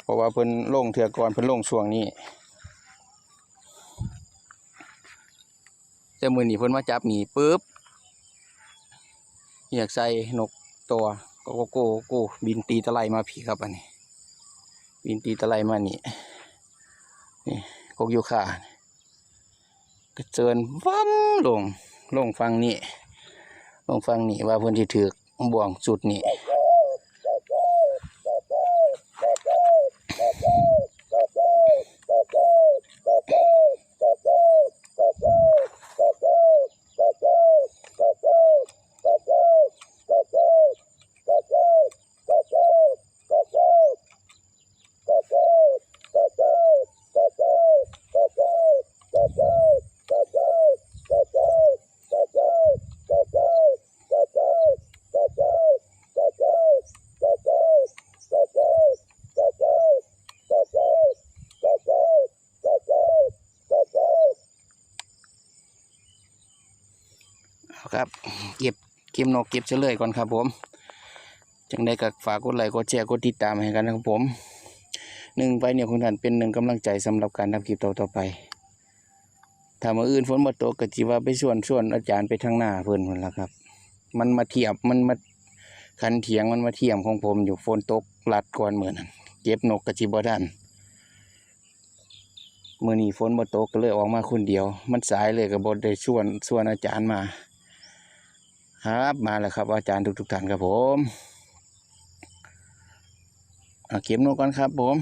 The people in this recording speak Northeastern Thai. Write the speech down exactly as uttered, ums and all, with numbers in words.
เพราะว่าเพิ่นลงเทื่อก่อน เพิ่นลงช่วงนี้ แต่มื้อนี้เพิ่นมาจับนี่ปึ๊บ อยากใส่นกตัว โกโก้ โกโก้ บินตีตะไลมาพี้ครับ อันนี้ บินตีตะไลมานี่ นี่ กกยูคา กระเจินวั่มลง ลงฝั่งนี้ ลงฝั่งนี้ ว่าเพิ่นสิถืกบ่วงจุดนี้ เอาครับ เก็บ เก็บนกเก็บเฉลยก่อนครับผม จังใดก็ฝากกดไลค์ กดแชร์ กดติดตามให้กันนะครับผม หนึ่งไฟเนี่ยของท่านเป็นหนึ่งกำลังใจสำหรับการทำคลิปต่อๆไป ถ้ามื้ออื่นฝนบ่ตกก็สิว่าไปชวน ชวนอาจารย์ไปทางนาเพิ่นพุ่นล่ะครับ มันมาเทียบ มันมาขันเถียง มันมาเทียมของผมอยู่ ฝนตกลัดก่อนมื้อนั้น เก็บนกก็สิบ่ทัน มื้อนี้ฝนบ่ตกก็เลยออกมาคนเดียว มันสายเลยก็บ่ได้ชวน ชวนอาจารย์มา ครับ มาแล้วครับ อาจารย์ทุกๆท่านครับผม อ่ะ เก็บนกก่อนครับผม